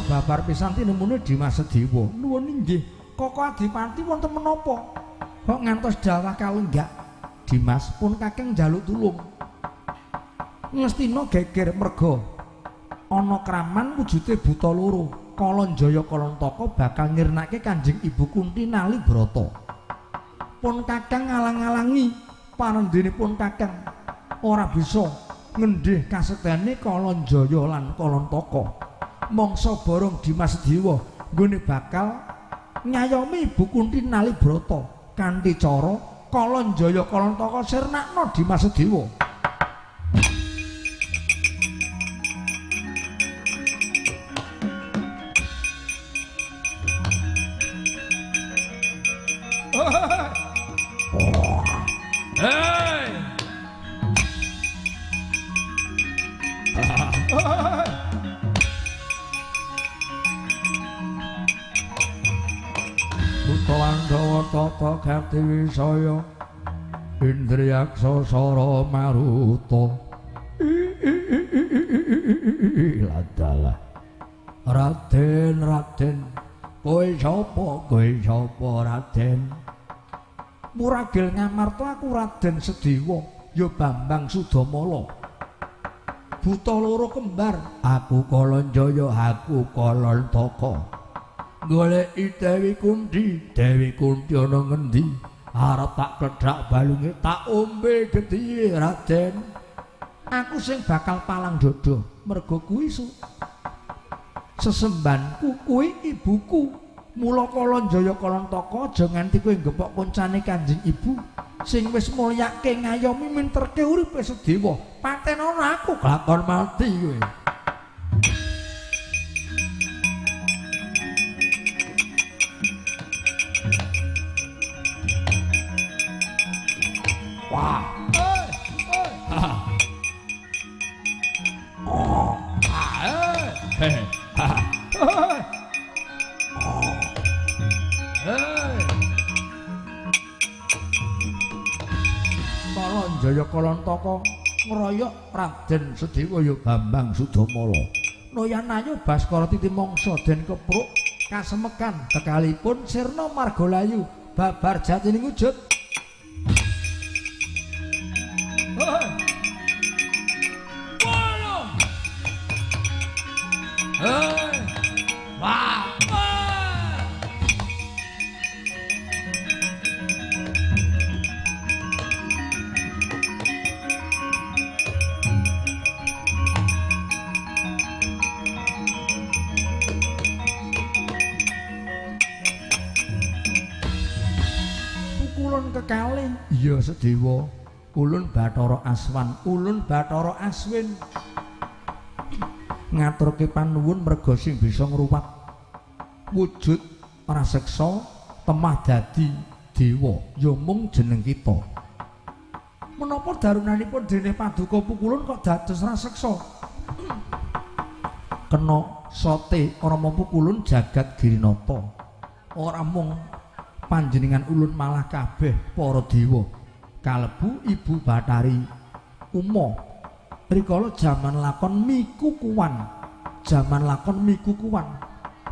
babar pisan tinemune Dimas Sedewa. Nuwun inggih, Koko Adipati wonten menapa? Kok ngantos dawah kalenggak? Dimas pun kakeng njaluk tulung. Ngastina geger merga ana kraman wujude buta loro, Kalanjaya Kalantaka bakal nyirnake Kanjeng Ibu Kunti Nalibrata. Pun kakang ngalang-alangi parendhenipun kakang ora bisa ngendhih kasektene Kalanjaya lan Kalantaka. Mangsa borong Dimas Sedewa nggone bakal ngayomi Ibu Kunti Nalibrata kanthi cara Kalanjaya Kalantaka sirnakna Dimas Sedewa. Hey! Buta tata gati wisaya Indriyaksa sara maruta. Ladalah Raden, Raden, kowe sapa, kowe sapa Raden? Muragil Ngamarta aku Raden Sedewa, ya Bambang Sudamala. Buta loro kembar, aku Kalanjaya, aku Kalantaka. Goleki Dewi Kunti, Dewi Kunti ana ngendi? Arep tak kledhak balunge, tak ombe gedhiye Raden. Aku sing bakal palang dodo, mergo kuwi sesembanku kuwi ibuku. Mula Kalanjaya Kalantaka aja nganti kowe nggepok koncane Kanjeng Ibu sing wis mulyake ngayomi minterke uripe Sedewa. Patenono aku kelakon mati kowe. Wah. Kalanjaya Kalantaka ngroyok Raden Sedewa ya Bambang Sudamala. Noyanayu Baskara titi mangsa den kepruk kasemekan kekalipun sirna margalayu babar jatining wujud. Wah. Pukulun kekalih iya Sedewa, ulun Bathara Aswan, ulun Bathara Aswin. Ngaturke panuwun merga sing bisa ngruwat wujud praseksa temah dadi dewa ya mung jeneng kita. Menapa darunanipun dene paduka Pukulun kok dados raseksa? Kena sote Rama Pukulun jagat Girinata. Ora mung panjenengan ulun malah kabeh para dewa kalebu Ibu Bathari Uma. Rikala jaman lakon mikukuwan, jaman lakon mikukuwan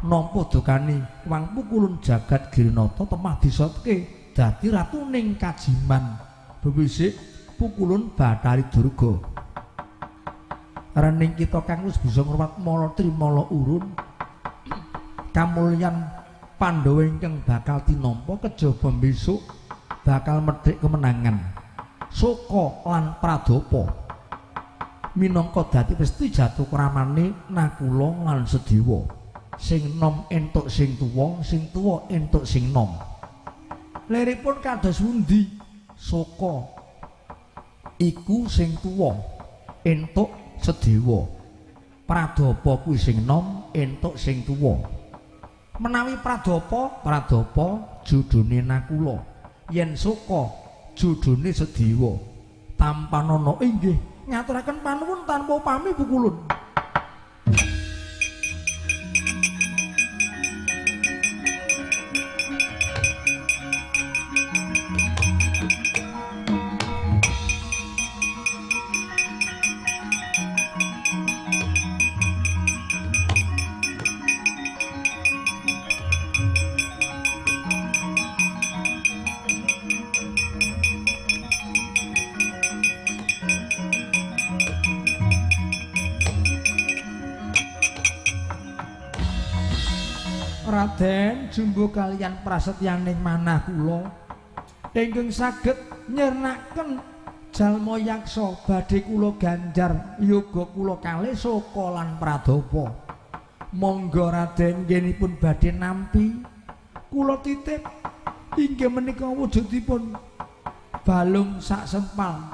nampa dokane Wang Pukulun jagat Girinata temah disotke dadi ratuning Kajiman. Bewisik Pukulun Bathari Durga. Rening kita kang wis bisa ngruwat mala trimala urun kamulyan Pandhawa ingkang bakal tinampa kejaba besok bakal medhik kemenangan. Soka lan Pradapa minangka dadi pesti jatuh kramane Nakula lan Sedewa. Sing nom entuk sing tuwa, sing tuwa entuk sing nom. Liripun kados pundi? Soka iku sing tuwa entuk Sedewa. Pradapa kuwi sing nom entuk sing tuwa. Menawi Pradapa, Pradapa judune Nakula. Yen Soka judune Sedewa. Tampanana inggih ngaturaken panuwun tanpa upami Pukulun. Raden jumbo kaliyan prasetyaning manah kula ingkang saged nyirnaken jalma yaksa badhe kula ganjar yoga kula kalih Soka lan Pradapa. Monggo Raden ngenipun badhe nampi kula titip inggih menika wujudipun balung sak sempal,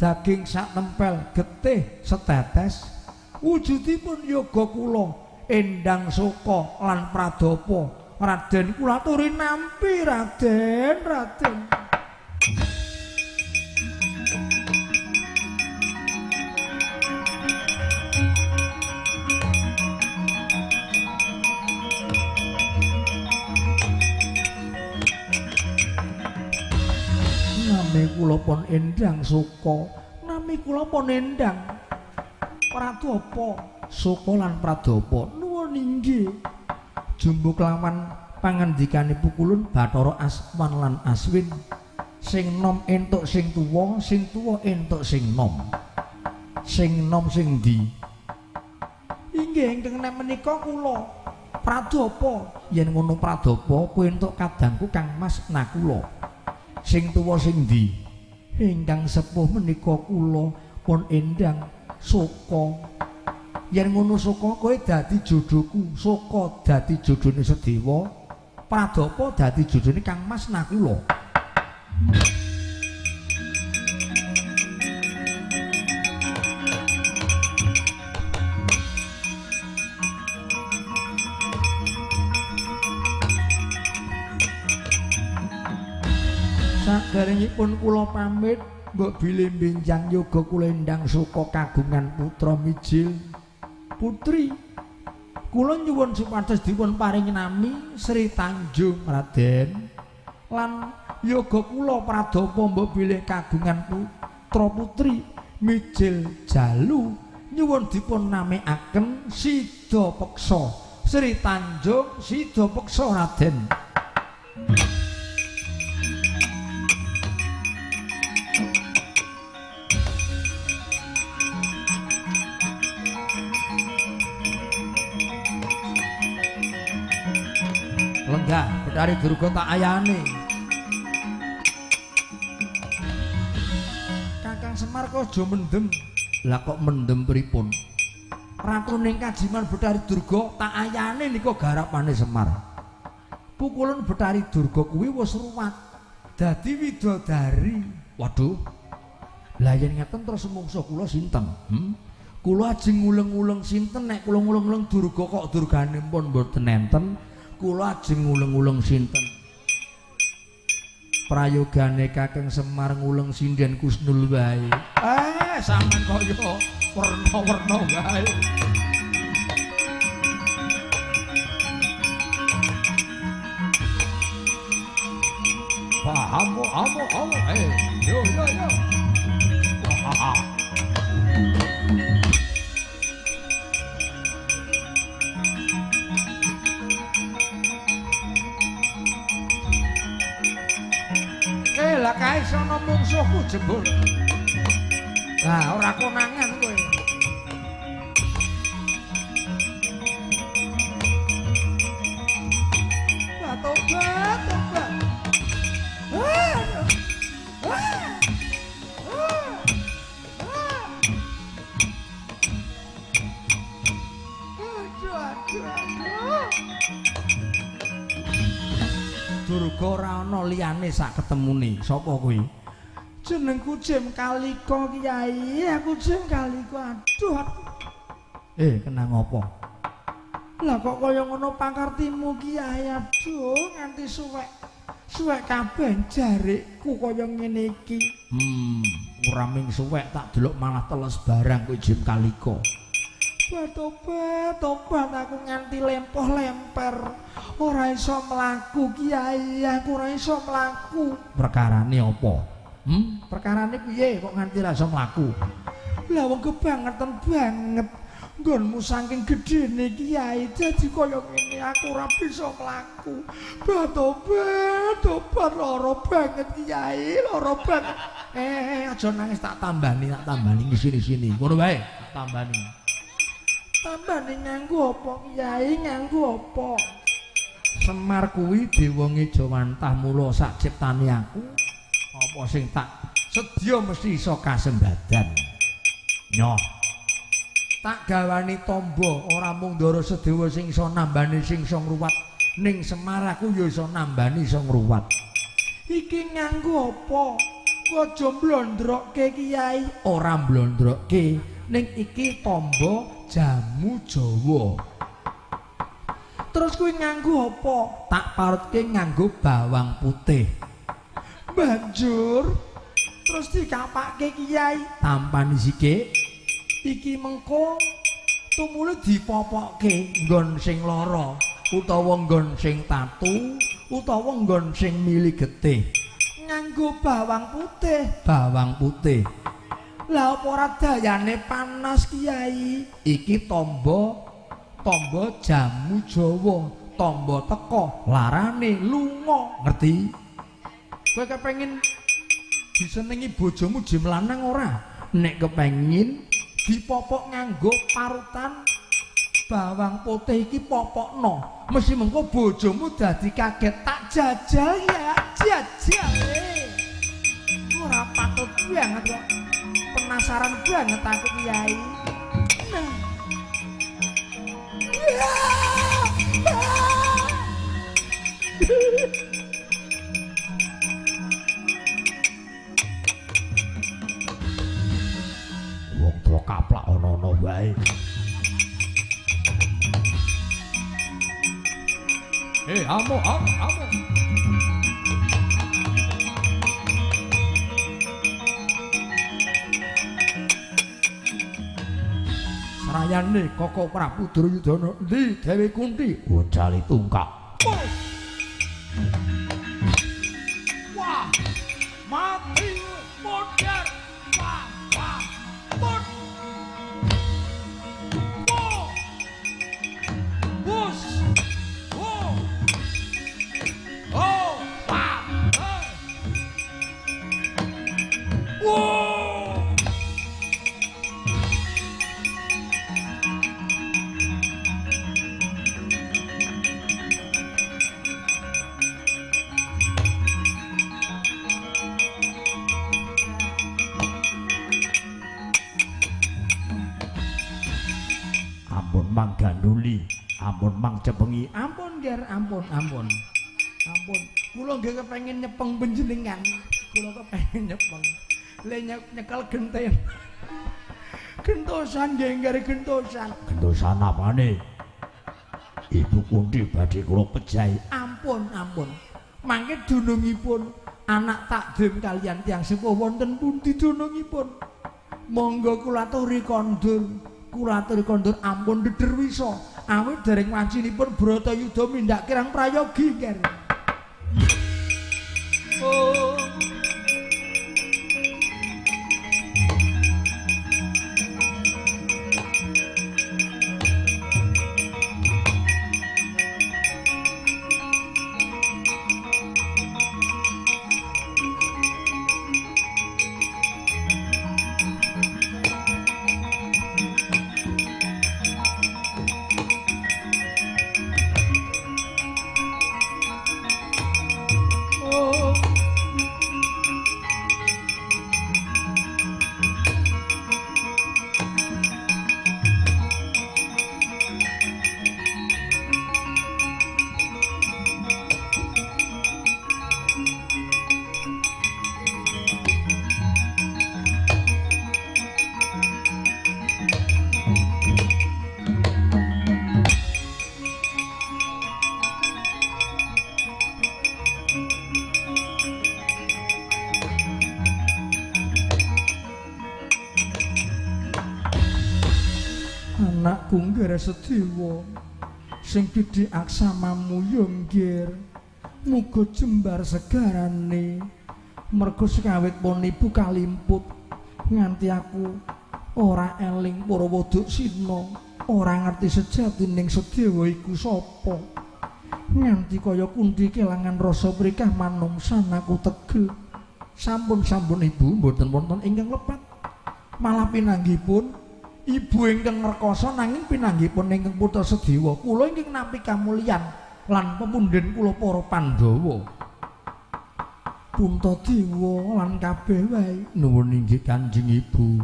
daging sak tempel, getih setetes. Wujudipun yoga kula Endang Soka lan Pradapa. Raden kula aturi nampi Raden, Raden. Nami kula pun Endang Soka, nami kula pun Endang Pradapa. Soka lan Pradapa nuwun inggih. Jumbo kelawan pangandikane pukulun Bathara Aswan lan Aswin, sing nom entuk sing tuwa, sing tuwa entuk sing nom. Sing nom sing ndi? Inggih ingkang nek menika kula Pradapa. Yen ngono Pradapa kowe entuk kadangku Kang Mas Nakula. Sing tuwa sing ndi? Ingkang sepuh menika kula pun Endang Soka. Yen ngono Soka kowe dadi jodohku, Soka dadi jodhone Sedewa, Pradapa dadi jodhone Kang Mas Nakula. Saderengipun kula pamit, mbok bilih benjang yoga kula Endang Soka kagungan putra mijil putri. Kula nyuwun supados dipun paringi nami Sri Tanjung Raden. Lan yoga kula Pradapa mbok bilih kagungan putra putri mijil jalu, nyuwun dipun namekaken Sida Peksa. Sri Tanjung Sida Peksa Raden. Lenggah Bathari Durga tak ayane. Kakang Semar kok aja mendem. Lah kok mendem pripun? Ratuning Kajiman Bathari Durga tak ayane nika garapane Semar. Pukulun Bathari Durga kuwi wis ruwat dadi widodari. Waduh. Lah yen ngeten terus mungsuh kula sinten? Kula ajeng nguleng-uleng sinten nek kula nguleng-uleng Durga kok durgane pun mboten enten. Kula ajeng nguleng-uleng sinten? Prayogane Kakang Semar nguleng sinden Kusnul wae. Sampean kaya werna-werna wae. Paham, amo, amo, yo yo yo. Lah kae sono mungsuhku jebul. Lah ora konangan kowe. Lah tobat, tobat. Aduh, aduh, aduh. Durga ora ana liyane sak ketemune. Sapa kuwi? Jenengku Jim Kalika Kyai, aku Jim Kalika. Aduh, aduh. Kena ngopo? Lah kok kaya ngono pakartimu Kyai? Aduh, nganti suwek. Suwek kabeh jarikku kaya ngene iki. Ora ming suwek tak delok malah teles barang kowe Jim Kalika. Tobat, tobat aku nganti lempoh-lemper. Ora iso mlaku Kyai, aku ora iso mlaku. Perkarane apa? Perkarane piye kok nganti ora iso mlaku? Lah wong kebangetan banget. Nggonmu saking gedhene Kyai dadi kaya ngene aku ora bisa mlaku. Tobat, tobat lara banget Kyai, lara banget. Aja nangis tak tambani sini-sini. Ngono wae, tak tambani. Tambane nganggo apa Kyai, nganggo apa? Semar kuwi dewa ngejawantah mula sak ciptane aku apa sing tak sedya mesti iso kasembadan. Nyoh. Tak gawani tombo ora mung Ndara Sedewa sing iso nambani sing iso ngruwat, ning Semar aku ya iso nambani iso ngruwat. Iki nganggo apa? Aja mblondrokke Kiai. Ora mblondrokke, ning iki tombo jamu Jawa. Terus kuwi nganggo apa? Tak parutke nganggo bawang putih. Banjur terus dikapake Kiai, tampani sithik. Iki mengko tumule dipopokke nggon sing lara utawa nggon sing tatu utawa nggon sing mili getih. Nganggo bawang putih, bawang putih. Lah apa ora dayane panas Kiai? Iki tombo tombo jamu Jawa, tombo teko larane lunga, ngerti? Kowe kepengin disenengi bojomu jim lanang ora? Nek kepengin dipopok nganggo parutan bawang putih iki popokno, mesti mengko bojomu dadi kaget. Tak jajal ya, jajal. Ora patut banget kok. Penasaran banget aku Kiai. Nah. Wong tuwa kaplak ana-ana wae. Amo amo amo. Serayane Koko Prabu Duryudana endi Dewi Kunti? Uncali tungkak. Wah, mati modar. Wah, wah, mod. Wo. Bus. Wo. Oh, wah. Wo. Ampun mang ganduli, ampun mang cepengi, ampun ger, ampun, ampun, ampun. Kula nggih kepengin nyepeng panjenengan, kula kepengin nyepeng. Le nyekel genten, gentosan nggih ger gentosan. Gentosan apane? Ibu Kunti badhe kula pejahi. Ampun, ampun. Mangke dunungipun anak takdim kalian tiyang sepuh wonten pundi dunungipun? Monggo kula aturi kondur. Kula aturi kondur ampun dederwisa awit dereng wancinipun Bratayuda mindak kirang prayogi nger. Oh. Anakku nggih Sedewa sing gedhe aksamamu ya nggih muga jembar segarane mergo sekawit pun ibu kalimput nganti aku ora eling Purwa Duksina, ora ngerti sejatining Sedewa iku sapa nganti kaya Kunti kelangan rasa prikah manungsan aku tegel. Sampun-sampun ibu mboten wonten ingkang lepat, malah pinanggihipun ibu ingkang ngrekoso nanging pinanggihipun ingkang putra Sedewa kula ingkang nampi kamulyan lan pepundhen kula para Pandhawa. Puntadewa lan kabeh wae nuwun inggih Kanjeng Ibu.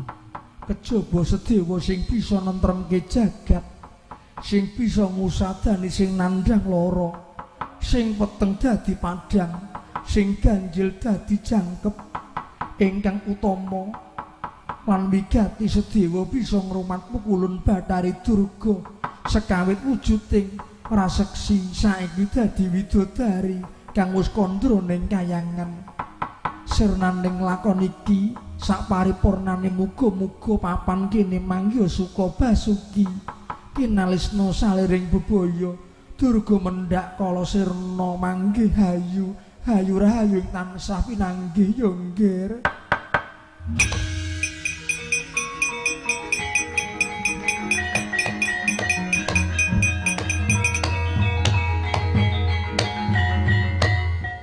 Kejaba sedewa sing bisa nentremke jagat, sing bisa ngusadani sing nandhang lara, sing peteng dadi padhang, sing ganjil dadi jangkep, ingkang utama lan wigati sedewa bisa ngrumat pukulun Bathari Durga sekawit wujuding raseksi saiki dadi widodari kang wis kandra ning kayangan. Sirnaning lakon iki saparipurnane muga-muga papan kene manggiha suka basuki kinalisna saliring bebaya Durga mendhak kala sirna manggih hayu hayu rahayu ing tansah pinanggih ya nggir.